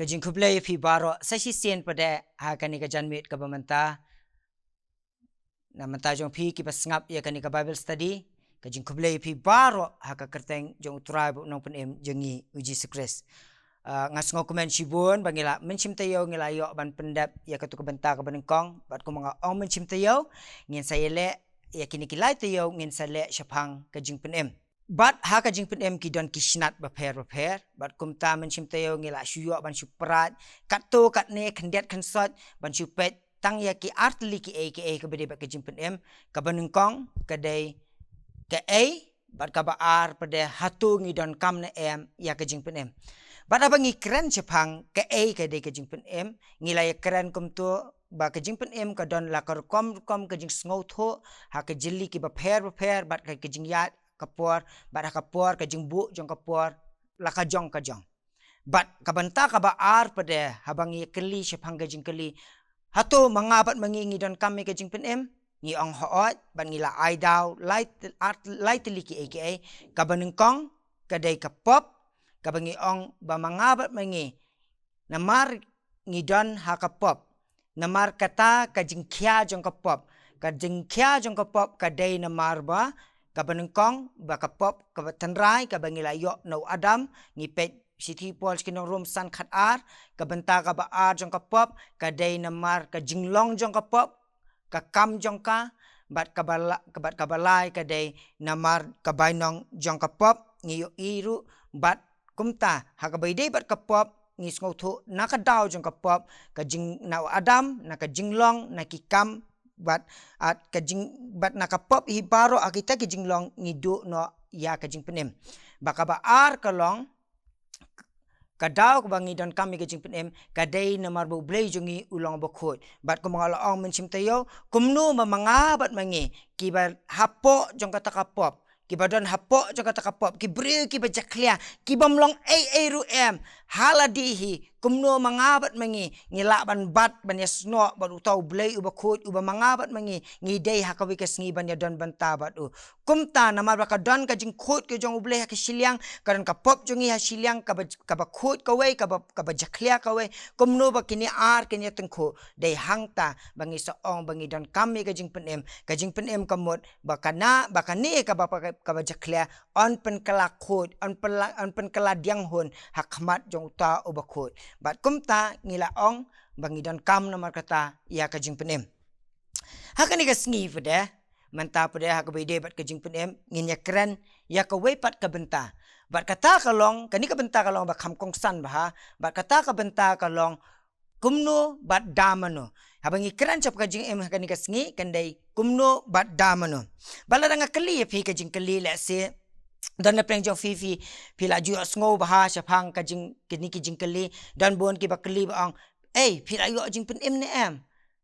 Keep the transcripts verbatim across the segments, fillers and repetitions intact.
Ka jingkhublei ïa phi baroh sa shisien pat ha kane ka janmiet kaba mynta. Na bynta jong phi kiba sngap ïa kane ka Bible study, ka jingkhublei ïa phi baroh ha ka kyrteng jong U Trai bad U Nongpynim jong ngi U Jisu Khrist. Ah, nga sngewkmen shibun ba ngi la mynshem taïew ngi la ïoh ban pyndep ïa katu ka bynta kaba nyngkong, bad kumba nga ong mynshem taïew, ngin sa ïaleh ïa kine ki lai taïew ngin sa leh shaphang ka jingpynim. Bad ha ka jingpynim ki don ki snat bapher bapher, bad kumta mynshem taïew ngi la shu ïoh ban shu pyrshah katto katne, khyndiat khynsoit, ban shu peit tang ïa ki artylli kiei kiei kaba dei bad ka jingpynim. Kaba nyngkong ka dei kaei, bad kaba ar pat hato ngi donkam ne em ïa ka jingpynim. Bad haba ngi kren shaphang kaei ka dei ka jingpynim, ngi la ïa kren kumto ba ka jingpynim ka don la ka rukom rukom ka jingsngewthuh ha ka jylli kiba pher bapher, bad ka, ka jingïaid ka por, bad ha ka por ka jingbuh jong ka por la ka jong ka jong. Bad ka bynta kaba ar pat, haba ngi kylli shaphang ka jingkylli, hato ma nga bad ma ngi ngi donkam ïa ka jingpynim? Ngi ong hooid, bad ngi la ai daw lai t-, ar t-, lai tylli kiei kiei. Kaba nyngkong ka dei ka pop, kaba ngi ong ba ma nga bad ma ngi, namar ngi don ha ka pop, namar kata ka jingkhia jong ka pop, ka jingkhia jong ka pop ka dei namar ba, kaba nyngkong ba ka pop kaba tynrai kaba ngi la ïoh na u Adam, ngi peit shithi Paul sha ki nong Rom san khatar. Ka bynta kaba ar jong ka pop ka dei namar ka jinglong jong ka pop, ka kam jong ka, bad kaba la-, bad kaba lai ka dei namar ka bainong jong ka pop. Ngi ïohi ruh bad kumta ha kaba ïadei bad ka pop ngi sngewthuh na ka daw jong ka pop, ka jing na u Adam, na ka jinglong, na ki kam, bad, at ka jing, bad na ka pop hi baroh ha kita ki jinglong ngi duh noh ïa ka jingpynim. Bad kaba ar ka long, ka daw kaba ngi donkam ïa ka jingpynim ka dei namar ba U Blei jong ngi u long uba khuid. Bad kumba nga la ong mynshem taïew, kumno ma nga bad ma ngi kiba hapoh jong kata ka pop, kiba don hapoh jong kata ka pop, ki briew kiba jakhlia, ki bym long ei ei ruh em ha lade hi, kumno ma nga bad ma ngi ngi lah ban bat ban ïasnoh bad uta U Blei uba khuid, uba ma nga bad ma ngi ngi dei ha kawei ka sngi ban ïadon bynta bad u. Kumta namar ba ka don ka jingkhuid ka jong U Blei ha ka shiliang, ka don ka pop jong ngi ha shiliang, kaba, kaba khuid kawei, kaba, kaba jakhlia kawei. Kumno ba kine ar kin ïatyngkhuh? Dei hangta ba ngi sa ong ba ngi donkam ïa ka jingpynim. Ka jingpynim ka mut ba kane, ba kane kaba, kaba jakhlia yn pynkylla khuid, yn pynla-, yn pynkylla dieng hun ha khmat jong uta uba khuid. Bad kumta ngi la ong ba ngi donkam namar kata ïa ka jingpynim. Ha kane ka sngi pat, mynta pat ha kaba ïadei bad ka jingpynim ngin ïakren ïa kawei pat ka bynta. Bad kata ka long, kane ka bynta ka long ba kham kongsan bha, bad kata ka bynta ka long kumno bad da mano. Haba ngi kren shaphang ka jingim ha kane ka sngi kan dei kumno bad da mano. Bad lada nga kylli ïa phi ka jingkylli lehse, don na pdeng jong phi, phi, phi la ju ïohsngew bha shaphang ka jing, kine ki jingkylli, don bun kiba kylli ba ong, ei, phi la ïoh jingpynim ne em?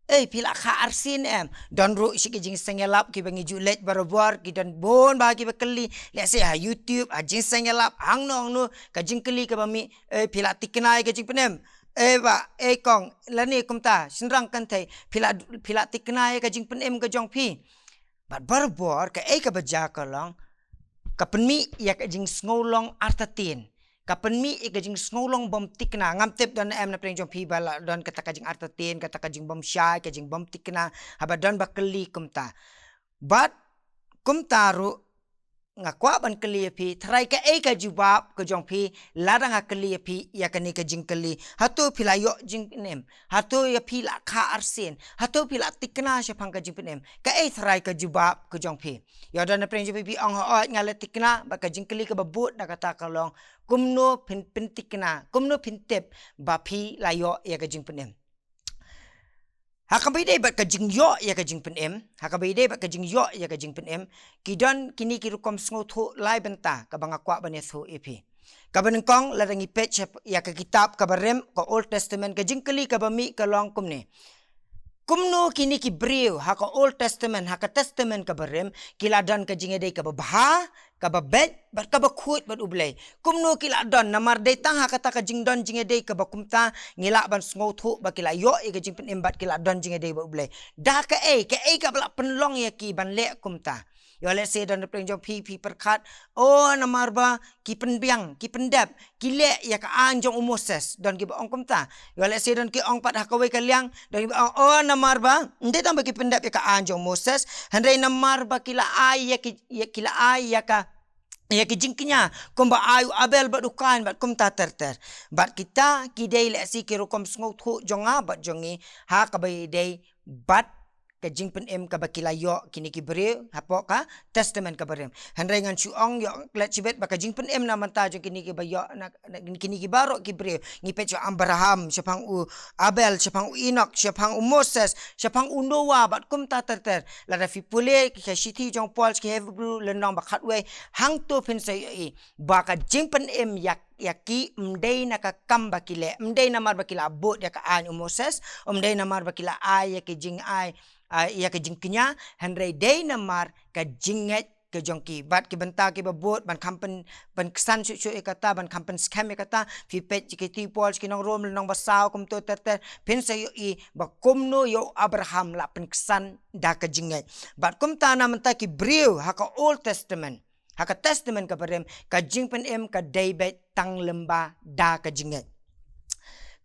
Ei, phi la kha arsien ne em? Don ruh shi ki jingseng ïalap kiba ngi ju leit barabor, ki don bun bha kiba kylli, lehse ha YouTube, ha jingseng ïalap, hangno hangno, ka jingkylli kaba mih, ei, phi la tikna ïa ka jingpynim? Ei bah, ei kong, lane kumta, shynrang kynthei, phi la, phi la tikna ïa ka jingpynim ka jong phi? Bad barabor kaei kaba jia ka long, ka pynmih ïa ka jingsngewlong artatien, ka pynmih ïa ka jingsngewlong bym tikna. Ngam tip don em na pdeng jong phi ba la don kata ka jingartatien, kata ka jingbymshai, ka jingbymtikna, haba don ba kylli kumta. Bad kumta ruh nga kwah ban kylli ïa phi, tharai kaei ka jubab ka jong phi lada nga kylli ïa phi ïa kane ka jingkylli? Hato phi la ïoh jingpynim? Hato ïa phi la kha arsien? Hato phi la tikna shaphang ka jingpynim? Kaei tharai ka jubab ka jong phi? Ïa don na pdeng jong phi phi ong, hooid nga la tikna, bad ka jingkylli kaba bud na kata ka long, kumno phin, phin tikna, kumno phin tip ba phi la ïoh ïa ka jingpynim? Ha kaba ïadei bad ka jingïoh ïa ka jingpynim, ha kaba ïadei bad ka jingïoh ïa ka jingpynim, ki don kine ki rukom sngewthuh lai bynta kaba nga kwah ban ïathuh ïa phi. Kaba nyngkong, lada ngi peit ïa ka kitab kaba rim, ka Old Testament, ka jingkylli kaba mih ka long kumne. Kumno kine ki briew ha ka Old Testament, ha ka Testament kaba rim, ki la don ka jingïadei kaba bha, kaba beit bad kaba khuid bad U Blei? Kumno ki la don? Namar dei tang ha kata ka jingdon jingïadei kaba kumta ngi lah ban sngewthuh ba ki la ïoh ïa ka jingpynim bad ki la don jingïadei bad U Blei. Da kaei, kaei kaba la pynlong ïa ki ban leh kumta? Ïoh lehse don na pdeng jong phi, phi pyrkhat, oh, namar ba ki pynbiang, ki pyndep, ki leh ïa ka aiñ jong u Moses, don kiba ong kumta. Ïoh lehse don ki ong pat ha kawei ka liang, don kiba ong, oh, namar ba ym dei tang ba ki pyndep ïa ka aiñ jong u Moses, hynrei namar ba ki la ai ïa ki, ïa ki la ai ïa ka ïa ki jingkñia, kumba ai u Abel bad u Kain bad kumta ter ter. Bad kita ki dei lehse ki rukom sngewthuh jong nga bad jong ngi, ha kaba ïadei bad ka jingpynim kaba ki la ïoh kine ki briew hapoh ka Testament kaba rim. Hynrei ngan shu ong ïoh klet shibit ba ka jingpynim na bynta jong kine kiba ïoh na, na kine ki baroh ki briew, ngi peit sha Abraham, shaphang u Abel, shaphang u Enok, shaphang u Moses, shaphang u Noah bad kumta ter ter. Lada phi pule ki shithi jong Paul sha ki Hebru lynnong ba khatwei, hangto phin sa ïohi ba ka jingpynim ïa, ïa ki ym dei na ka kam ba ki leh, ym dei namar ba ki la bud ïa ka aiñ u Moses, ym dei namar ba ki la ai ïa ka jingai, ah, ïa ka jingkñia, hynrei dei namar ka jingngeit ka jong ki. Bad ki bynta kiba bud, ban kham pyn, pynksan shuh shuh ïa kata, ban kham pynskhem ïa kata, phi peit sha ki shithi Paul sha ki nong Rom lynnong ba saw kumto ter ter, phin sa ïohi ba kumno ïa u Abraham la pynksan da ka jingngeit. Bad kumta na bynta ki briew ha ka Old Testament, ha ka Testament kaba rim, ka jingpynim ka dei beit tang lyngba da ka jingngeit.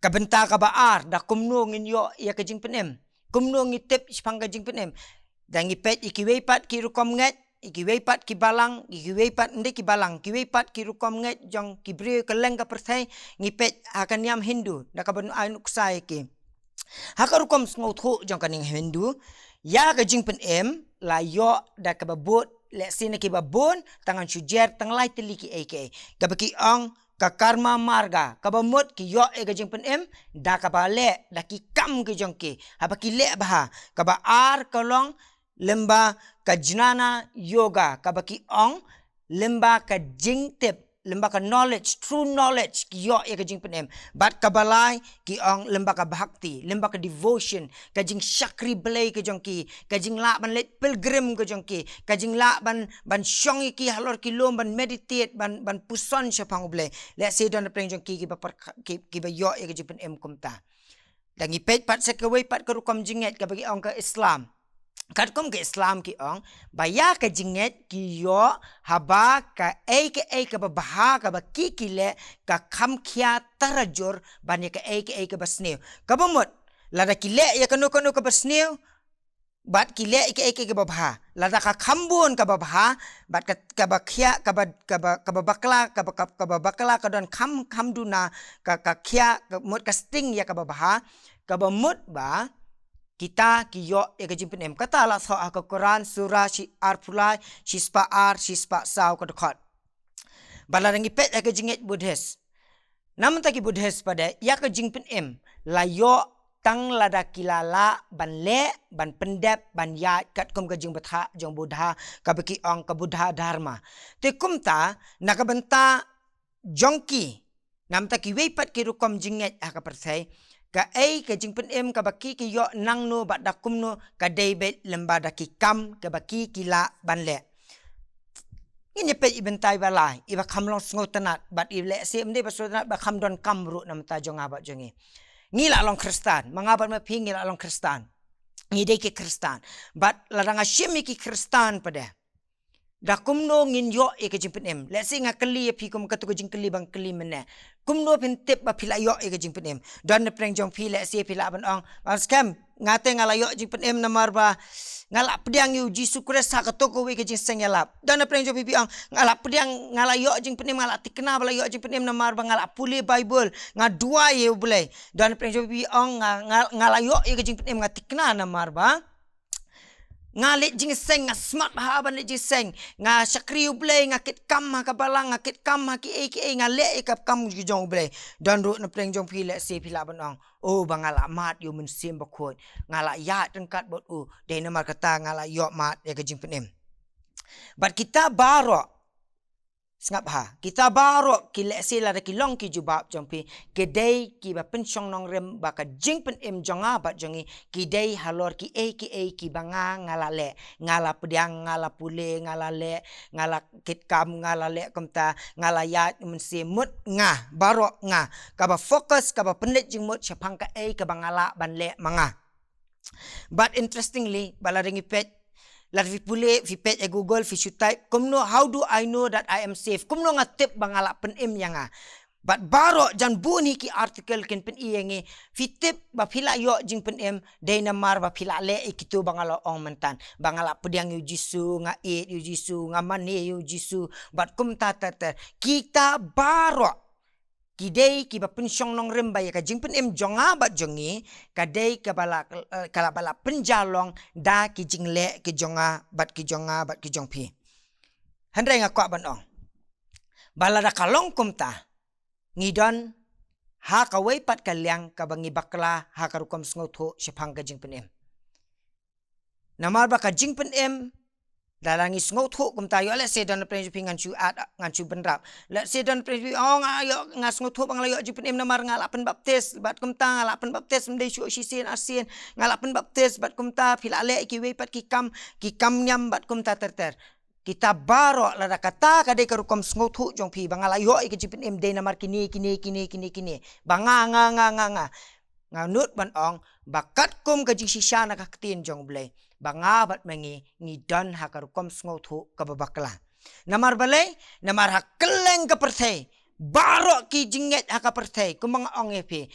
Ka bynta kaba ar, da kumno ngin ïoh ïa ka jingpynim, kumno ngi tip shaphang ka jingpynim? Da ngi peit ïa kiwei pat ki rukom ngeit, ïa kiwei pat ki balang, ïa kiwei pat, ym dei ki balang, kiwei pat ki rukom ngeit jong ki briew kylleng ka pyrthei, ngi peit ha ka niam Hindu, da kaba ai nuksa ïa ki. Ha ka rukom sngewthuh jong ka niam Hindu, ïa ka jingpynim la ïoh da kaba bud, lehse na kiba bun, tang ngan shu jer tang lai tylli kiei kiei. Kaba ki ong ka karma marga, kaba mut ki ïoh ïa ka jingpynim da kaba leh, da ki kam ki jong ki, haba ki leh bha. Kaba ar ka long lyngba ka jnana yoga, kaba ki ong lyngba ka jingtip, lyngba ka knowledge, true knowledge, ki ïoh ïa ka jingpynim. Bad kaba lai ki ong lyngba ka bhakti, lyngba ka devotion, ka jingshakri Blei ka jong ki, ka jinglah ban leit pilgrim ka jong ki, ka jinglah ban, ban shong ïa ki halor ki lum, ban meditate, ban, ban puson shaphang u Blei. Lehse don na pdeng jong ki kiba pyrkha-, ki, kiba ïoh ïa ka jingpynim kumta. Da ngi peit pat sha kawei pat ka rukom jingngeit kaba ki ong ka Islam. Katkum ka Islam ki ong ba ïa ka jingngeit ki ïoh haba kaei kaei kaba bha kaba ki ki leh ka kham khia tarajur ban ïa kaei kaei kaba sniew. Kaba mut, lada ki leh ïa kano kano kaba sniew, bad ki leh ïa kaei kaei kaba bha, lada ka kham bun kaba bha, bad ka, kaba khia, kaba, kaba, kaba bakla, kaba, kaba, kaba bakla ka don kham, kham duna, ka, ka khia, ka mut ka sting ïa kaba bha, kaba mut ba kita ki ïoh ïa ka jingpynim. Kata la thoh ha ka Quran, surah shi arphew lai, shispah ar, shispah saw ka dkhot. Bad lada ngi peit ha ka jingngeit Buddhist, na bynta ki Buddhist pat de, ïa ka jingpynim la ïoh tang lada ki la lah ban leh, ban pyndep, ban ïaid katkum ka jingbthah jong Buddha, kaba ki ong ka Buddha Dharma. Te kumta, na ka bynta jong ki, na bynta kiwei pat ki rukom jingngeit ha ka pyrthei, kaei ka jingpynim kaba ki ki ïoh nangno bad da kumno ka dei beit lyngba da ki kam kaba ki ki lah ban leh. Ngin ïa peit i bynta iba lai, iba kham long sngewtynnat, bad i lehse ym dei ba sngewtynnat, ba kham donkam ruh na bynta jong nga bad jong ngi. Ngi la long Khristan, ma nga bad ma phi ngi la long Khristan. Ngi dei ki Khristan. Bad lada nga shim ïa ki Khristan pat de, da kumno ngin ïoh ïa ka jingpynim? Lehse nga kylli ïa phi kum katu ka jingkylli ba nga kylli mynne. Kumno phin tip ba phi la ïoh ïa ka jingpynim? Don na pdeng jong phi lehse phi lah ban ong, "Bam skhem, nga te nga la ïoh jingpynim namar ba nga la pdiang ïa u Jisu Khrist ha kato kawei ka jingseng ïalap." Don na pdeng jong phi phi ong, "Nga la pdiang, nga la ïoh jingpynim, nga la thikna ba la ïoh jingpynim namar ba nga la pule Baibl, nga duwai ïa u Blei." Don na pdeng jong phi phi ong, "Nga, nga, nga la ïoh ïa ka jingpynim, nga thikna namar ba nga leit jingïaseng, nga smat bha ban leit jingïaseng, nga shakri u Blei, nga kit kam ha ka balang, nga kit kam ha kiei kiei, nga leh ïa ka kam ki jong u Blei." Don ruh na pdeng jong phi lehse phi lah ban ong, "Oh, ba nga la mad ïa u Mynsiem Bakhuid, nga la ïaid ryngkat bad u, dei namar kata nga la ïoh mad ïa ka jingpynim." Bad kita baroh, sngap bha, kita baroh ki lehse lada ki long ki jubab jong phi, ki dei kiba pynshong nongrim ba ka jingpynim jong nga bad jong ngi ki dei halor kiei kiei kiba nga, nga la leh, nga la pdiang, nga la pule, nga la leh, nga la kit kam, nga la leh kumta, nga la ïaid mynsiem, mut nga, baroh nga, kaba focus, kaba pynleit jingmut shaphang kaei kaba nga lah ban leh ma nga. But interestingly, ba lada ngi peit, Lada phi pule, phi peit ha Google, phi shu type, kumno, "How do I know that I am saved?" Kumno nga tip ba nga lah pynim ïa nga? Bad baroh jan bun hi ki article kin pyni ïa ngi. Phi tip ba phi lah ïoh jingpynim, dei namar ba phi lah leh ïa kito ba nga la ong myntan. Ba nga lah pdiang ïa u Jisu, nga ïeit ïa u Jisu, nga mane ïa u Jisu, bad kumta ter ter. Kita baroh ki dei kiba pynshong nongrim ba ïa ka jingpynim jong nga bad jong ngi, ka dei kaba la, eh, ka la ba la pynjah long da ki jingleh ki jong nga bad ki jong nga bad ki jong phi. Hynrei nga kwah ban ong ba lada ka long kumta, ngi don ha kawei pat ka liang kaba ngi bakla ha ka rukom sngewthuh shaphang ka jingpynim. Namar ba ka jingpynim, lada ngi sngewthuh kumta, ïoh, let's say, don na pdeng jong phi, ngan shu add, ngan shu bynrap. Let's say, don na pdeng jong phi, oh, nga ïoh, nga sngewthuh ba nga la ïoh jingpynim namar nga lah pynbaptis, bad kumta nga lah pynbaptis ym dei shuh shisien arsien, nga lah pynbaptis, bad kumta phi lah leh kiwei pat ki kam, ki kam niam, bad kumta ter ter. Kita baroh, lada kata ka dei ka rukom sngewthuh jong phi ba nga la ïoh ïa ka jingpynim dei namar kine, kine, kine, kine, kine, ba nga, nga, nga, nga, nga, nga nud ban ong ba katkum ka jingshisha na ka ktien jong U Blei, ba nga bad ma ngi ngi don ha ka rukom sngewthuh kaba bakla. Namar balei? Namar ha kylleng ka pyrthei, baroh ki jingngeit ha ka pyrthei, kumba nga ong ïa phi,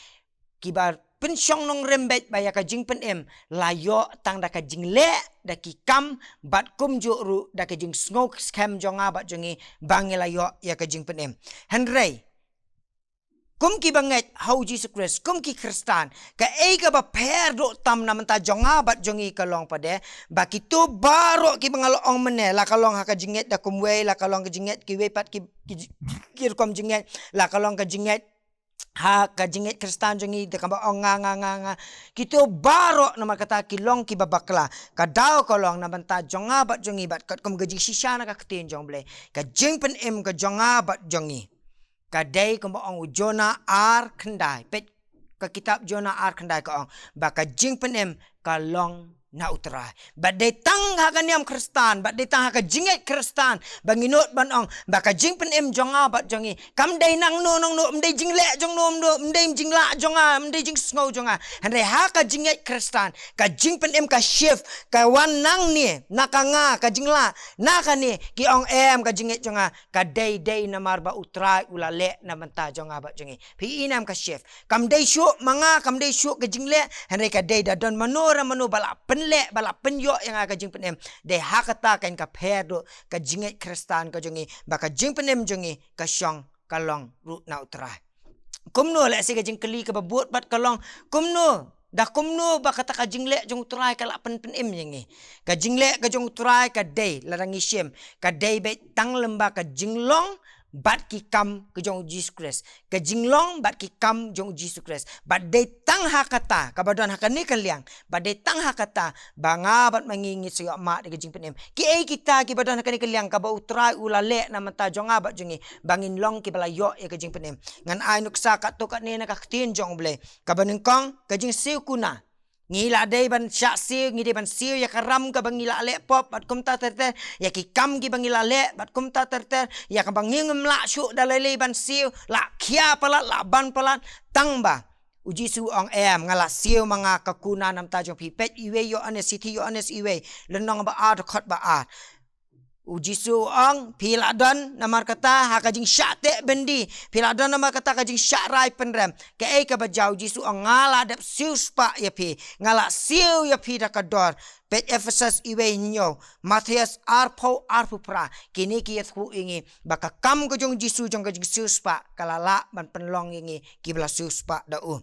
kiba pynshong nongrim beit ba ïa ka jingpynim la ïoh tang da ka jingleh, da ki kam, bad kumjuh ruh da ka jingsngew skhem jong nga bad jong ngi ba ngi la ïoh ïa ka jingpynim. Hynrei kum kiba ngeit ha U Jisu Khrist, kum ki Khristan, kaei kaba pher duh tam na bynta jong nga bad jong ngi ka long pat de ba kito baroh kiba nga la ong mynne, la ka long ha ka jingngeit da kumwei, la ka long ka jingngeit kiwei pat ki, ki, ki rukom jingngeit, la ka long ka jingngeit ha ka jingngeit Khristan jong ngi, da kaba ong nga, nga, nga, nga. Kito baroh namar kata ki long kiba bakla. Ka daw ka long na bynta jong nga bad jong ngi bad katkum ka jingshisha na ka ktien jong U Blei, ka jingpynim ka jong nga bad jong ngi ka dei kumba ong u Jonah ar khyndai. Peit ka kitab Jonah ar khyndai, ka ong ba ka jingpynim ka long na U Trai. Bad dei tang ha ka niam Khristan, bad dei tang ha ka jingngeit Khristan ba ngi nud ban ong ba ka jingpynim jong nga bad jong ngi kam dei nangno nangno, ym dei jingleh jong no, ym dei, ym dei jinglah jong nga, ym dei jingsngew jong nga. Hynrei ha ka jingngeit Khristan ka jingpynim ka shift, ka wan nangne na ka nga, ka jinglah na kane, ki ong em, ka jingngeit jong nga ka dei, dei namar ba U Trai u la leh na bynta jong nga bad jong ngi. Phi i ne em ka shift? Kam dei shuh ma nga, kam dei shuh ka jingleh, hynrei ka dei da don mano re mano ba la pynleh, ba la pynïoh ïa nga ka jingpynim. Dei ha kata ka, ka pher duh ka jingngeit Khristan ka jong ngi ba ka jingpynim jong ngi ka shong, ka long ruh na U Trai. Kumno, lehse ka jingkylli kaba bud pat ka long, kumno, da kumno ba kata ka jingleh jong U Trai ka la pynpynim ïa ngi? Ka jingleh ka jong U Trai ka dei, lada ngi shim, ka dei beit tang lyngba ka jinglong bad ki kam ka jong U Jisu Khrist. Ka jinglong bad ki kam jong U Jisu Khrist. Bad dei tang ha kata, kaba don ha kane ka liang, bad dei tang ha kata ba nga bad ma ngi ngi sa ïoh mad ïa ka jingpynim. Kiei kita kiba don ha kane ka liang kaba U Trai u la leh na bynta jong nga bad jong ngi ba ngin long kiba la ïoh ïa ka jingpynim? Ngan ai nuksa katto katne na ka ktien jong U Blei. Kaba nyngkong, ka jingsiew kuna. Ngi la dei ban shah siew, ngi dei ban siew ïa ka ram kaba ngi la leh pop bad kumta ter ter, ïa ki kam kiba ngi la leh bad kumta ter ter, ïa kaba ngi ngim lah shuh da lei lei ban siew, la khia palat, la ban palat. Tang ba U Jisu u ong em, nga la siew ma nga ka kuna na bynta jong phi. Peit iwei Ïoannis, shithi Ïoannis iwei, lynnong ba ar, dkhot ba ar. U Jisu u ong, phi la don namar kata ha ka jingshah teh byndi, phi la don namar kata ka jingshah rai pynrem. Kaei kaba jia? U Jisu u ong, nga la dep siew spah ïa phi, nga la siew ïa phi da ka dor. Peit Ephesos iwei hynñiew, Mathaios arphew, arphew phra. Kine ki ïathuh ïa ngi ba ka kam ka jong U Jisu jong ka jingsiew spah ka la lah ban pynlong ïa ngi kiba la siew spah da u.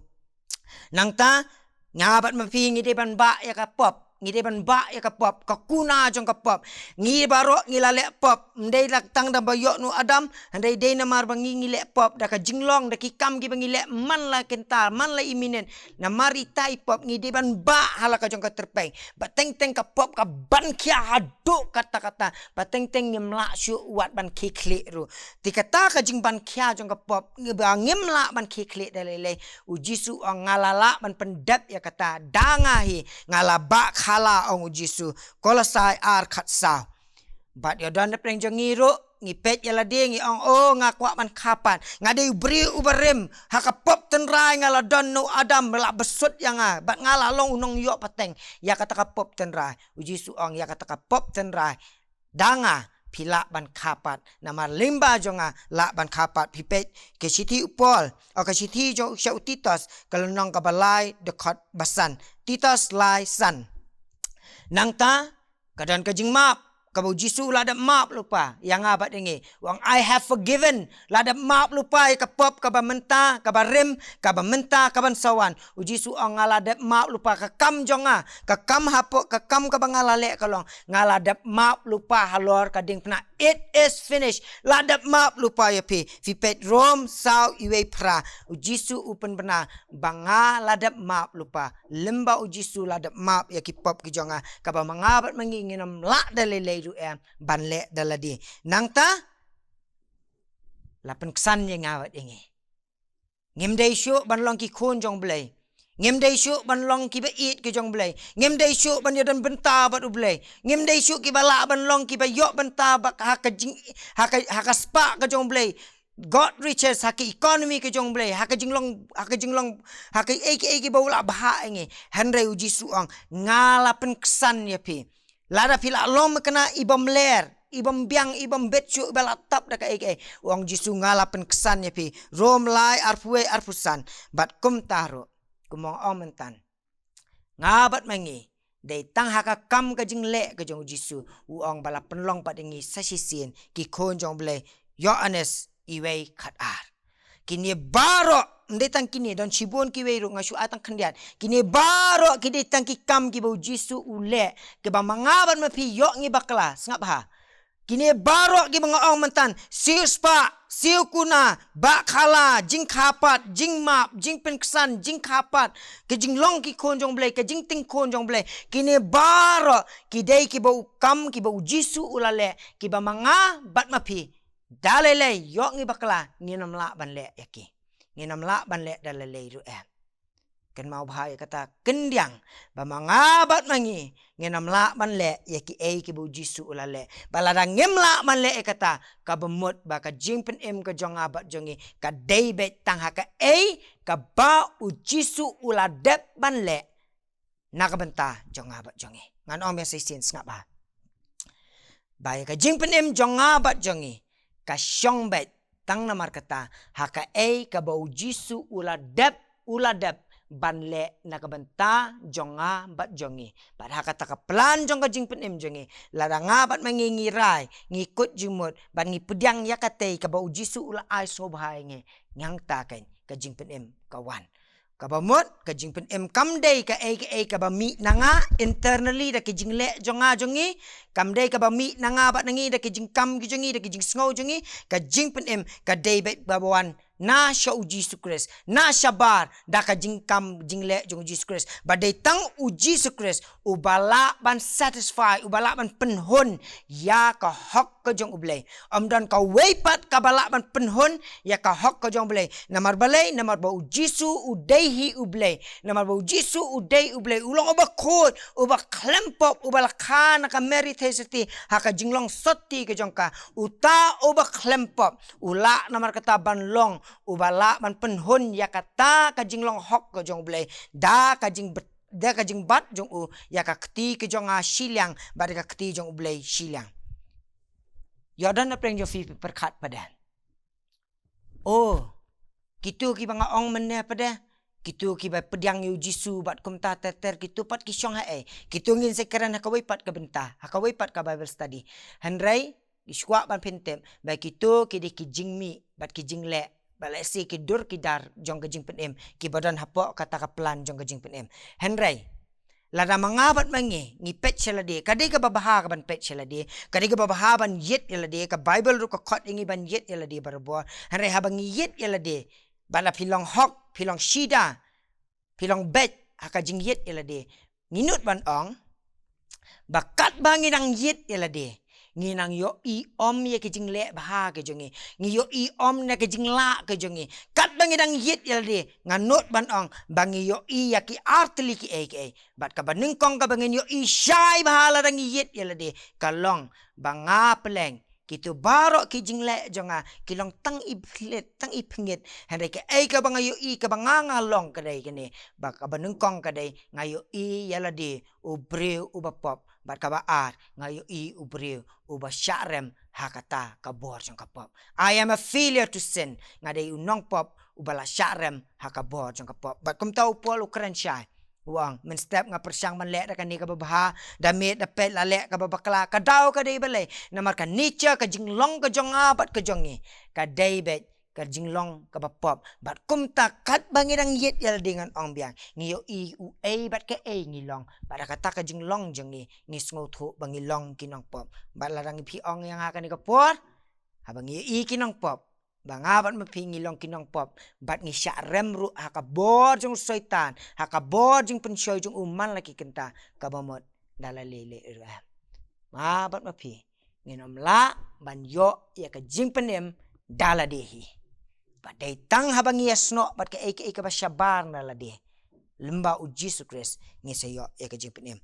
Nangta nga bad ma phi ngi dei ban bah ïa ka pop, ngi dei ban bah ïa ka pop, ka kuna jong ka pop. Ngi baroh ngi la leh pop, ym dei la tang da ba ïoh na u Adam, hynrei dei namar ba ngi ngi leh pop da ka jinglong, da ki kam kiba ngi leh man la kynta, man la i minit. Namar ita i pop ngi dei ban bah ha la ka jong ka tyrpeng. Ba teng teng ka pop ka ban khia haduh katta katta. Ba teng teng ngim lah shuh wat ban khie khlieh ruh. Te kata ka jingban khia jong ka pop, ngi ba ngim lah ban khie khlieh da lei lei. U Jisu u ong, nga la lah ban pyndep ïa kata da nga hi, nga la bah khala, ong U Jisu. Kolosai ar, khatsaw. Bad ïa don na pdeng jong ngi ruh, ngi peit ïa lade ngi ong, "Oh, nga kwah ban kha pat. Nga dei u briew uba rim. Ha ka pop tynrai nga la don na u Adam ba la bsut ïa nga. Bad nga la long u nongïoh pateng ïa kata ka pop tynrai." U Jisu ong, "Ïa kata ka pop tynrai, da nga phi lah ban kha pat. Namar lyngba jong nga lah ban kha pat." Phi peit ka shithi u Paul, o ka shithi jong sha u Titus, ka lynnong kaba lai dkhot ba san. Titus lai san. Nangta ka don ka jingmap kaba u Jisu u la dep map lypa ïa nga bad ïa ngi. U ong, "I have forgiven." La dep map lypa ïa ka pop kaba mynta, kaba rim, kaba mynta, kaban sa wan. U Jisu u ong, "Nga la dep map lypa ka kam jong nga, ka kam hapoh, ka kam kaba nga la leh ka long, nga la dep map lypa halor ka diengphna. It is finished." La dep map lypa ïa phi. Phi peit Rom saw, iwei phra. U Jisu u pynbna ba nga la dep map lypa. Lyngba u Jisu la dep map ïa ki pop ki jong nga, kaba ma nga bad ma ngi ngin ym lah da lei lei ruh em ban leh da lade. Nangta la pynksan ïa nga bad ïa ngi. Ngim dei shuh ban long ki khun jong Blei. Ngim dei shuh ban long kiba ïeit ki jong Blei. Ngim dei shuh ban ïadon bynta bad u Blei. Ngim dei shuh kiba lah ban long kiba ïoh bynta bad ha ka jing, ha ka, ha ka spah ka jong Blei. God riches, ha ka economy ka jong Blei, ha ka jinglong, ha ka jinglong, ha ka ei ka ei kiba u la bha ïa ngi. Hynrei u Jisu u ong, nga la pynksan ïa phi. Lada phi la long kane i bym ler, i bym biang, i bym bet shuh, i ba la tap da ka ei ka ei. U ong Jisu, nga la pynksan ïa phi. Rom lai arphew wei arphew san. Bad kumta ruh, kumba nga ong mynta, nga bad ma ngi dei tang ha ka kam ka jingleh ka jong u Jisu. U ong ba la pynlong pat ïa ngi sa shisien ki khun jong Blei. Ïoannis iwei khat ar. Kine baroh, ym dei tang kine, don shibun kiwei ruh, nga shu ai tang khyndiat. Kine baroh ki dei tang ki kam kiba u Jisu u leh, kiba ma nga bad ma phi ïoh ngi bakla, sngap bha. Kine baroh kiba nga ong mynta, siewspah, siew kuna, ba khala, jingkha pat, jingmap, jingpynksan, jingkha pat, ka jinglong ki khun jong Blei, ka jingtieng khun jong Blei. Kine baroh ki dei kiba u kam kiba u Jisu u la leh, kiba ma nga bad ma phi da lei lei ïoh ngi bakla, ngin ym lah ban leh ïa ki. Ngin ym lah ban leh da lei lei ruh em. Kynmaw bha ïa kata, khyndiat ba ma nga bad ma ngi ngin ym lah ban leh ïa ki ei kiba u Jisu u la leh. Ba lada ngim lah ban leh ïa kata, kaba mut ba ka jingpynim ka jong nga bad jong ngi ka dei beit tang ha ka ei kaba u Jisu u la dep ban leh na ka bynta jong nga bad jong ngi. Ngan ong biang sa shisien, sngap bha. Ba ïa ka jingpynim jong nga bad jong ngi ka shong beit tang namar kata, ha ka ei kaba u Jisu u la dep, u la dep ban leh na ka bynta jong nga bad jong ngi. Bad ha kata ka plan jong ka jingpynim jong ngi, lada nga bad ma ngi ngi rai, ngi kut jingmut bad ngi pdiang ïa katei kaba u Jisu u la ai sngewbha ïa ngi, nangta keiñ ka jingpynim ka wan. Kaba mut, ka jingpynim kam dei ka ei ka ei kaba mih na nga internally da ki jingleh jong nga jong ngi. Kam dei kaba mih na nga bad na ngi da ki jingkam ki jong ngi, da ki jingsngew jong ngi. Ka jingpynim ka dei beit kaba wan na sha u Jisu Khrist, na shabar da ka jingkam jingleh jong u Jisu Khrist. Ba dei tang u Jisu Khrist uba lah ban satisfy, uba lah ban pynhun ïa ka hok ka jong u Blei. Ym don kawei pat kaba lah ban pynhun ïa ka hok ka jong u Blei. Namar balei? Namar ba u Jisu u dei hi u Blei. Namar ba u Jisu u dei u Blei, u long uba khuid, uba khlem pop, uba la kha na ka Mary Theisotti ha ka jinglong sotti ka jong ka. Uta uba khlem pop u lah namar kata ban long uba lah ban pynhun ïa kata ka jinglong hok ka jong u Blei da ka jing da ka jingbat jong u ïa ka kti ka jong nga shiliang bad ïa ka kti jong u Blei shiliang. Ïoh don na pdeng jong phi pyrkhat pat de. Oh, kito kiba nga ong mynne pat de, kito kiba pdiang ïa u Jisu bad kumta ter ter, kito pat ki shong ha ei? Kito ngin sa kren ha kawei pat ka bynta, ha kawei pat ka Bible study. Hynrei ngi sngewbha ban pyntip ba kito ki dei ki jingmih bad ki jingleh, ba lehse ki dur ki dar jong ka jingpynim kiba don hapoh kata ka plan jong ka jingpynim. Hynrei lada ma nga bad ma ngi ngi peit sha lade, ka dei kaba bha ka ban peit sha lade, ka dei kaba bha ban ïit ïa lade, ka Bible ruh ka khot ïa ngi ban ïit ïa lade barabor. Hynrei haba ngi ïit ïa lade, ba la phi long hok, phi long shida, phi long beit ha ka jingïit ïa lade, ngi nud ban ong ba katba ngi dang ïit ïa lade, ngi nang ïohi ym ïa ki jingleh bha ki jong ngi, ngi ïohi ym na ki jinglah ki jong ngi. Katba ngi dang ïit ïa lade, nga nud ban ong ba ngi ïohi ïa ki artylli ki ei ki ei. Bad kaba nyngkong kaba ngin ïohi shai bha lada ngi ïit ïa lade ka long ba nga pleng Kito baroh ki jingleh jong nga ki long tang i phlit, tang i phngit. Hynrei kaei kaba nga ïohi kaba nga nga long ka dei kane, ba kaba nyngkong ka dei nga ïohi ïa lade u briew uba pop, bad kaba ar nga ïohi u briew uba shah rem ha kata ka bor jong ka pop. I am a failure to sin. Nga dei u nongpop uba la shah rem ha ka bor jong ka pop. Bad kumta u Paul u kren shai, u ong, mynstep nga pyrshang ban leh da kane kaba bha, da miet da peit la leh kaba bakla, ka daw ka dei balei? Namar ka nature, ka jinglong ka jong nga bad ka jong ngi, ka dei beit ka jinglong kaba pop. Bad kumta katba ngi dang ïit ïa lade, ngan ong biang, ngi ïohi uei bad kaei ngi long. Bad da kata ka jinglong jong ngi, ngi sngewthuh ba ngi long ki nongpop. Bad lada ngi phi ong ïa nga kane ka por, haba ngi ïohi ki nongpop, ba nga bad ma phi ngi long ki nongpop, bad ngi shah rem ruh ha ka bor jong u Soitan, ha ka bor jingpynshoi jong u man la ki kynta, kaba mut da la lei lei ruh em, nga bad ma phi ngin ym lah ban ïoh ïa ka jingpynim da lade hi. Bad dei tang haba ngi ïasnoh bad kaei kaei kaba shabar na lade, lyngba u Jisu Khrist, ngi sa ïoh ïa ka jingpynim.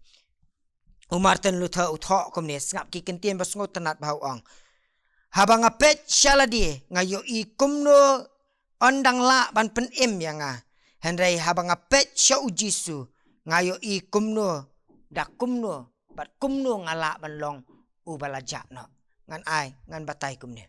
U Martin Luther u thoh kumne, sngap ki kyntien ba sngewtynnat ba u ong, haba nga peit sha lade, nga ïohi kumno yn dang lah ban pynim ïa nga. Hynrei haba nga peit sha u Jisu, nga ïohi kumno, da kumno, bad kumno nga lah ban long uba la jah noh. Ngan ai, ngan batai kumne.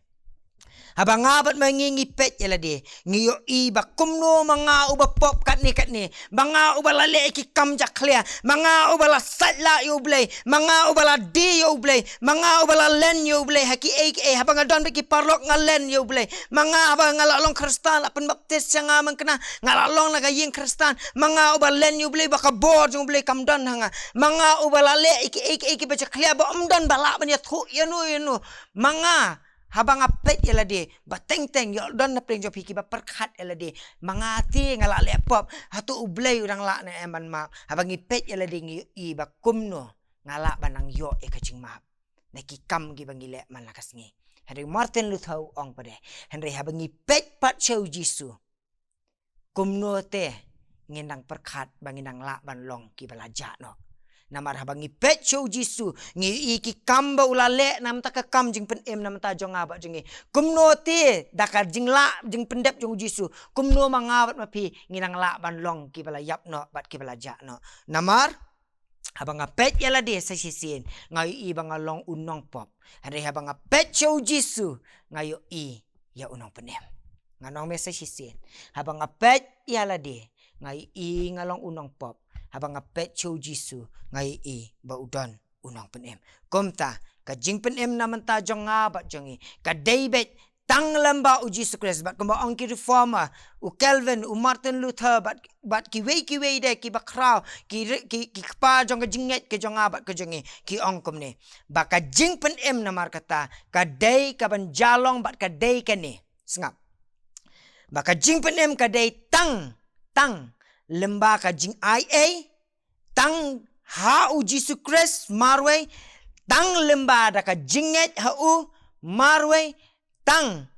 Haba nga bad ma ngi ngi peit ïa lade, ngi ïohi ba kumno ma nga uba pop katne katne, ma nga uba la leh ki kam jakhlia, ma nga uba la sait lah ïa u Blei, ma nga uba la die ïa u Blei, ma nga uba la len ïa u Blei ha kiei kiei. Haba nga don bad ki paralok nga len ïa u Blei. Ma nga haba nga la long Khristan, la pynbaptis sha nga, man kane nga la long na ka ïing Khristan. Ma nga uba len ïa u Blei, ba ka bor jong u Blei kam don ha nga. Ma nga uba la leh ïa kiei kiei kiba jakhlia ba ym don ba lah ban ïathuh ïano ïano. Ma nga, haba nga peit ïa lade, ba teng teng ïoh don na pdeng jong phi kiba pyrkhat ïa lade, ma nga te nga la leh pop, hato u Blei u dang lah ne em ban map? Haba ngi peit ïa lade ngi ïohi ba kumno nga lah ban nang ïoh ïa ka jingmap na ki kam kiba ngi leh man la ka sngi. Hynrei Martin Luther u ong pat de, hynrei haba ngi peit pat sha u Jisu, kumno te ngin dang pyrkhat ba ngin dang lah ban long kiba la jah noh? Namar haba ngi peit sha u Jisu, ngi ïohi ki kam ba u la leh na bynta ka kam jingpynim na bynta jong nga bad jong ngi. Kumno te da ka jinglah jingpyndep jong u Jisu, kumno ma nga bad ma phi ngin dang lah ban long kiba la ïap noh bad kiba la jah noh? Namar haba nga peit ïa lade sa shisien, nga ïohi ba nga long u nongpop. Hynrei haba nga peit sha u Jisu, nga ïohi ïa u nongpynim. Ngan ong mih sa shisien. Haba nga peit ïa lade, nga ïohi nga long u nongpop. Haba nga peit sha u Jisu, nga ïohi ba u don u nongpynim. Kumta, ka jingpynim na bynta jong nga bad jong ngi, ka dei beit tang lyngba u Jisu Khrist. Bad kumba ong ki reformer, u Calvin, u Martin Luther, bad, bad kiwei kiwei de kiba khraw, ki ri-, ki, ki kpa jong ka jingngeit ka jong nga bad ka jong ngi, ki ong kumne, ba ka jingpynim namar kata ka dei kaban jia long bad ka dei kane. Sngap. Ba ka jingpynim ka dei tang, tang lyngba ka jingai ei, tang ha u Jisu Khrist marwei, tang lyngba da ka jingngeit ha u marwei, tang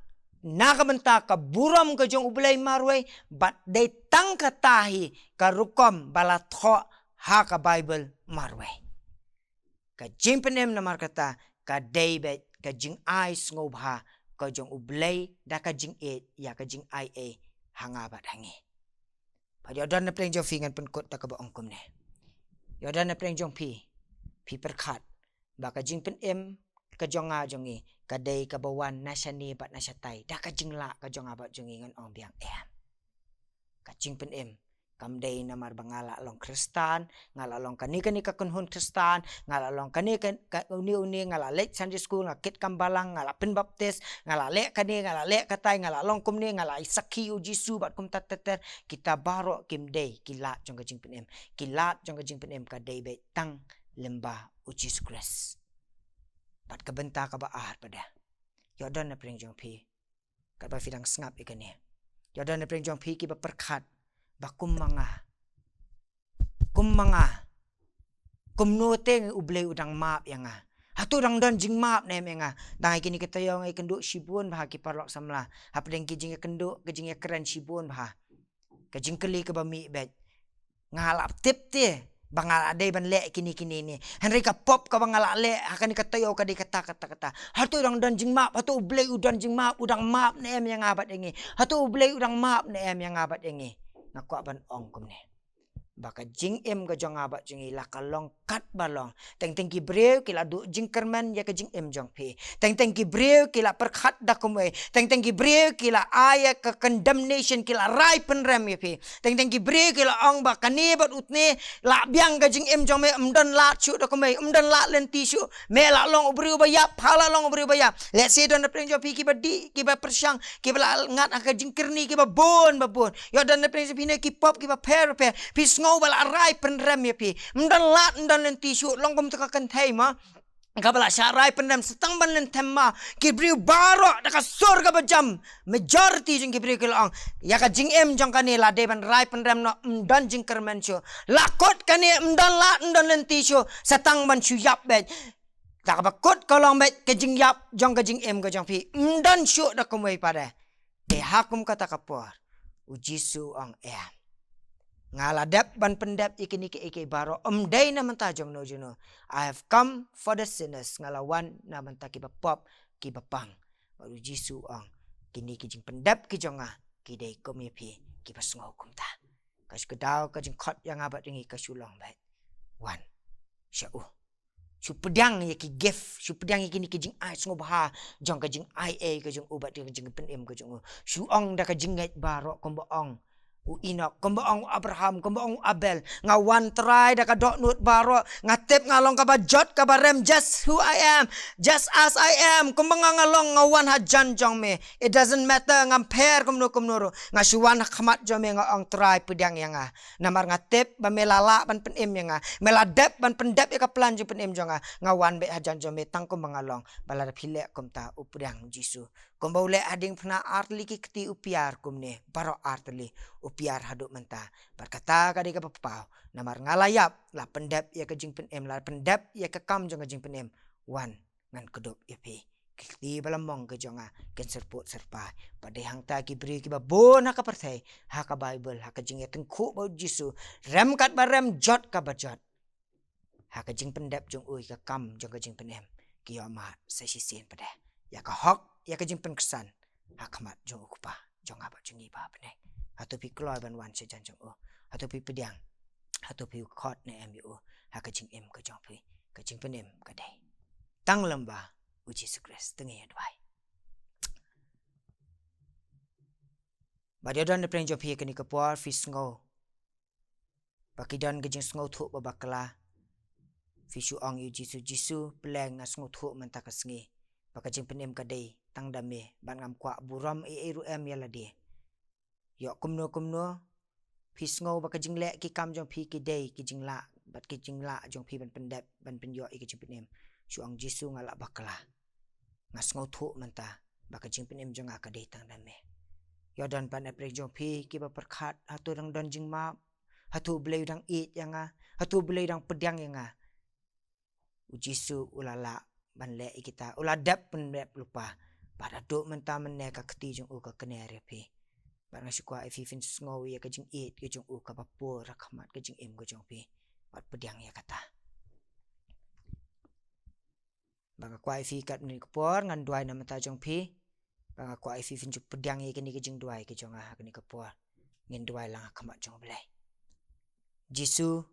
na ka bynta ka burom ka jong u Blei marwei, bad dei tang kata hi ka rukom ba la thoh ha ka Baibl marwei. Ka jingpynim namar kata ka dei beit ka jingai sngewbha ka jong u Blei da ka jingïeit ïa ka jingai ei ha nga bad ha ngi. Bad ïoh don na pdeng jong phi, ngan pynkut da kaba ong kumne. Ïoh don na pdeng jong phi, phi pyrkhat ba ka jingpynim ka jong nga jong ngi ka dei kaba wan na shane bad na shatai da ka jinglah ka jong nga bad jong ngi? Ngan ong biang, em. Ka jingpynim kam dei namar ba nga la long Khristan, nga la long kane kane ka kynhun Khristan, nga la long kane ka, ka, une une, nga la leit Sunday school, nga kit kam balang, nga la pynbaptis, nga la leh kane, nga la leh katai, nga la long kumne, nga la sakhi u Jisu bad kumta ter ter. Kita baroh kim dei ki lad jong ka jingpynim. Ki lad jong ka jingpynim ka dei beit tang lyngba u Jisu Khrist. Bad ka bynta kaba ar pat de, ïoh don na pdeng jong phi, katba phi dang sngap ïa kane, ïoh don na pdeng jong phi kiba pyrkhat ba kum ma nga, kum ma nga, kumno te u Blei u dang map ïa nga? Hato dang don jingmap ne em ïa nga? Dang ïa kine ki taïew nga ïakynduh shibun bha ki paralok samla, hapdeng ki jingïakynduh, ki jingïakren shibun bha. Ka jingkylli kaba mih beit, nga la tip te ba nga la dei ban leh kine kine ne. Hynrei ka pop kaba nga la leh ha kane ka taïew ka dei kata kata kata. Hato u dang don jingmap, hato U Blei u don jingmap, u dang map ne em ïa nga bad ïa ngi? Hato U Blei u dang map ne em ïa nga bad ïa ngi? Nga kwah ban ong kumne, ba ka jingim ka jong nga bad jong ngi la ka long katba long. Teng teng ki briew ki la duh jingkyrmen ïa ka jingim jong phi. Teng teng ki briew ki la pyrkhat da kumwei. Teng teng ki briew ki la ai ïa ka condemnation, ki la rai pynrem ïa phi. Teng teng ki briew ki la ong ba kane bad utne la biang ka jingim jong me, ym don lad shuh da kumwei, ym don lad lynti shuh. Me la long u briew ba ïap, pha la long u briew ba ïap. Let's say don na pdeng jong phi kiba dih, kiba pyrshang, kiba la ngat ha ka jingkyrni, kiba bun ba bun. Ïoh don na pdeng jong phi ne ki pop kiba pher pher. Phi sngew ba la rai pynrem ïa phi. Ym don lad, ym don lynti shuh, long kum tu ka kynthei ma, kaba la shah rai pynrem, sa tang ban lynthem ma. Ki briew baroh da ka sur kaba jam, majority jong ki briew ki la ong, ïa ka jingim jong kane la dei ban rai pynrem noh, ym don jingkyrmen shuh. La kut kane, ym don lad, ym don lynti shuh, sa tang ban shu ïap beit. Da kaba kut ka long beit ka jingïap jong ka jingim ka jong phi, ym don shuh da kumwei pat de. Te ha kum kata ka por, U Jisu u ong, em, nga la dep ban pyndep ïa kine kiei kiei baroh, ym dei na bynta jongno jongno. I have come for the sinners. Nga la wan na bynta kiba pop, kiba pang. Bad U Jisu u ong, kine ki jingpyndep ki jong nga ki dei kum ïa phi kiba sngew kumta. Ka shu kdew ka jingkhot ïa nga bad ïa ngi ka shu long beit, wan sha u. Shu pdiang ïa ki gift, shu pdiang ïa kine ki jingai sngewbha jong ka jingai ei ka jong u bad ka jingpynim ka jong u. Shu ong da ka jingngeit baroh, kumba ong u Enok, kumba ong u Abraham, kumba ong u Abel. Nga wan Trai da ka dohnud baroh. Nga tip nga long kaba jot kaba rem, just who I am, just as I am. Kumba nga nga long, nga wan hajan jong me. It doesn't matter ngam pher kumno kumno ruh. Nga shu wan ha khmat jong me, nga ong, Trai, pdiang ïa nga. Namar nga tip ba me la lah ban pynim ïa nga. Me la dep ban pyndep ïa ka plan jingpynim jong nga. Nga wan beit hajan jong me tang kumba nga long. Ba lada phi leh kumta, u pdiang, Jisu. Kumba u leh ha diengphna artylli ki kti, u pdiang kumne baroh artylli, u pdiang haduh mynta. Bad kata ka dei kaba paw. Namar nga la ïap, la pyndep ïa ka jingpynim, la pyndep ïa ka kam jong ka jingpynim. Wan, ngan kdup ïa phi. Ki kti ba la mong ka jong nga kin syrpud syrpai. Bad dei hangta ki briew kiba bun ha ka pyrthei, ha ka Baibl, ha ka jingïatyngkhuh bad u Jisu, rem katba rem, jot kaba jot, ha ka jingpyndep jong u ïa ka kam jong ka jingpynim, ki ïoh mad sa shisien pat de ïa ka hok, ïa ka jingpynksan ha khmat jong u Kpa jong nga bad jong ngi ba ha bneng. Hato phi kloi ban wan shajan jong u? Hato phi pdiang? Hato phi khot ne em ïa u ha ka jingim ka jong phi? Ka jingpynim ka dei tang lyngba u Jisu Khrist. To ngin ïa duwai. Bad ïa don na pdeng jong phi ha kane ka por, phi sngew ba phi don ka jingsngewthuh ba bakla. Phi shu ong ïa u Jisu, Jisu, pynlong nga sngewthuh mynta ka sngi ba ka jingpynim ka dei tang da me, bad ngam kwah burom ei ei ruh em ïa lade. Ïoh kumno kumno, phi sngew ba ka jingleh ki kam jong phi ki dei ki jinglah, bad ki jinglah jong phi ban pyndep, ban pynïoh ïa ka jingpynim. Shu ong, Jisu, nga la bakla. Nga sngewthuh mynta ba ka jingpynim jong nga ka dei tang da me. Ïa don pat na pdeng jong phi kiba pyrkhat, hato dang don jingmap, hato U Blei u dang ïeit ïa nga, hato U Blei u dang pdiang ïa nga. U Jisu u la lah ban leh ïa kita, u la dep ban leh lypa. Bad haduh mynta mynne ka kti jong u ka kner ïa phi. Bad nga shu kwah ïa phi phin sngew ïa ka jingïeit ka jong u kaba pur ha khmat ka jingim ka jong phi. Bad pdiang ïa kata. Ba nga kwah ïa phi katne ka por ngan duwai na bynta jong phi. Ba nga kwah ïa phi phin ju pdiang ïa kane ka jingduwai ka jong nga ha kane ka por. Ngin duwai lang ha khmat jong U Blei. Jisu,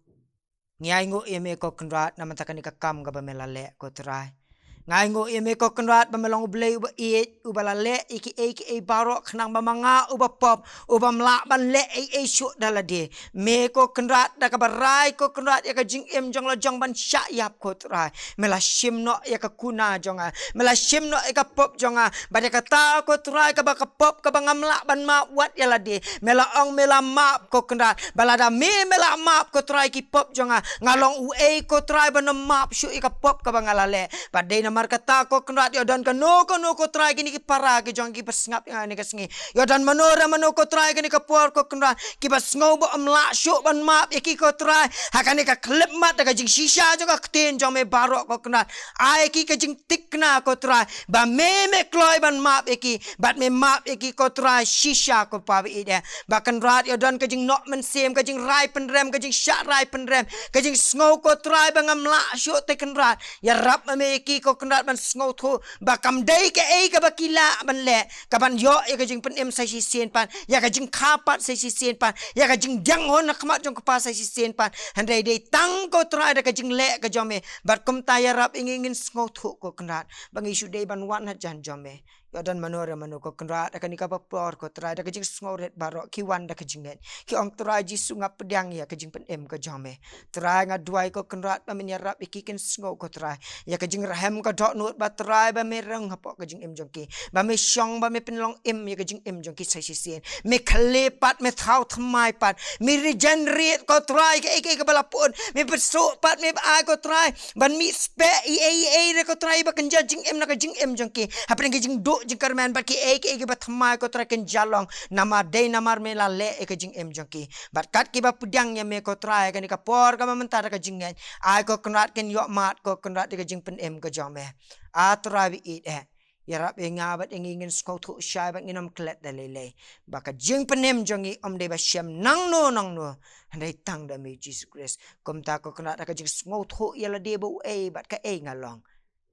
ngi ainguh ïa me ko Kynrad na bynta kane ka kam kaba me la leh ko Trai. Nga ainguh ïa me ko Kynrad ba me long U Blei uba ïeit, uba la leh ïa kiei kiei baroh khnang ba ma nga uba pop, ubym lah ban leh ei ei shuh da lade. Me ko Kynrad da kaba rai ko Kynrad ïa ka jingim jong la jong ban shah ïap ko Trai. Me la shim noh ïa ka kuna jong nga. Me la shim noh ïa ka pop jong nga. Bad ïa kata ko Trai kaba ka pop kaba ngam lah ban map wat ïa lade. Me la ong me la map ko Kynrad. Ba lada me me la map ko Trai ki pop jong nga, nga long uei ko Trai ban ym map shuh ïa ka pop kaba nga la leh. Bad dei na Namar kata ko Kynrad, ïoh don kano kano ko Trai kine ki para ki jong ki ba sngap ïa kane ka sngi. Ïoh don mano re mano ko Trai kane ka por ko Kynrad, ki ba sngew ba ym lah shuh ban map ïa ki ko Trai ha kane ka khyllipmat da ka jingshisha jong ka ktien jong me baroh ko Kynrad. Ai ki ka jingthikna ko Trai ba me, me kloi ban map ïa ki, bad me map ïa ki ko Trai shisha ko Pa ba ïeit eh. Ba Kynrad ïoh don ka jingnoh mynsiem, ka jingrai pynrem, ka jingshah rai pynrem, ka jingsngew ko Trai ba ngam lah shuh te Kynrad. Ïarap ma me ïa ki ko Kynrad ban sngewthuh ba kam dei kaei kaba ki lah ban leh kaban ïoh ïa ka jingpynim sa shisien pat, ïa ka jingkha pat sa shisien pat, ïa ka jingdiang hun ha khmat jong ka Pa sa shisien pat. Hynrei dei tang ko Trai da ka jingleh ka jong me. Bad kumta ïarap ïa ngi ngin sngewthuh ko Kynrad ba ngi shu dei ban wan hajan jong me. Ïoh don mano re mano ko Kynrad ha kane kaba por ko Trai, da ka jingsngewrit baroh ki wan da ka jingngeit, ki ong Trai Jisu nga pdiang ïa ka jingpynim ka jong me. Trai nga duwai ko Kynrad ba men ïarap ïa ki kin sngew ko Trai ïa ka jingrhem ka dohnud ba Trai ba me rong hapoh ka jingim jong ki, ba me shong ba me pynlong im ïa ka jingim jong ki sa shisien. Me khleh pat, me thaw thymmai pat, me regenerate ko Trai kaei kaei kaba la pud, me pynsuh pat, me ba ai ko Trai ban mih speh ïa ei ei re ko Trai ba kynja jingim na ka jingim jong ki. Hapdeng ka jingduh jingkyrmen bad kiei kiei kiba thymmai ko Trai kynja long namar dei namar me la leh ïa ka jingim jong ki. Bad kat kiba pdiang ïa me ko Trai kane ka por kaba mynta da ka jingngeit, ai ko Kynrad kin ïoh mad ko Kynrad ïa ka jingpynim ka jong me. A Trai ba ïeit eh, ïarap ïa nga bad ïa ngi ngin sngewthuh shai bad ngin ym klet da lei lei ba ka jingpynim jong ngi ym dei ba shem nangno nangno, hynrei tang da me Jisu Khrist. Kumta ko Kynrad ha ka jingsngewthuh ïa lade ba uei bad kaei nga long,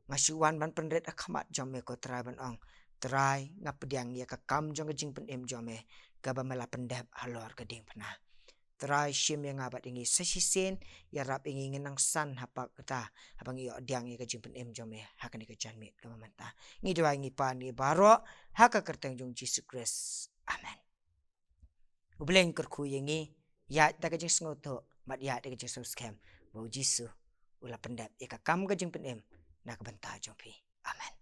nga shu wan ban pynrit ha khmat jong me ko Trai ban ong, Trai nga pdiang ïa ka kam jong ka jingpynim jong me kaba me la pyndep halor ka diengphna. Trai shim ïa nga bad ïa ngi sa shisien, ïarap ïa ngi ngin nang san ha kata haba ngi ïoh pdiang ïa ka jingpynim jong me ha kane ka janmiet kaba mynta. Ngi duwai ngi pan ngi baroh ha ka kyrteng jong Jisu Khrist. Amen. U Blei un kyrkhu ïa ngi, ïaid da ka jingsngewthuh bad ïaid da ka jingsngewskhem ba u Jisu u la pyndep ïa ka kam ka jingpynim na ka bynta jong phi. Amen.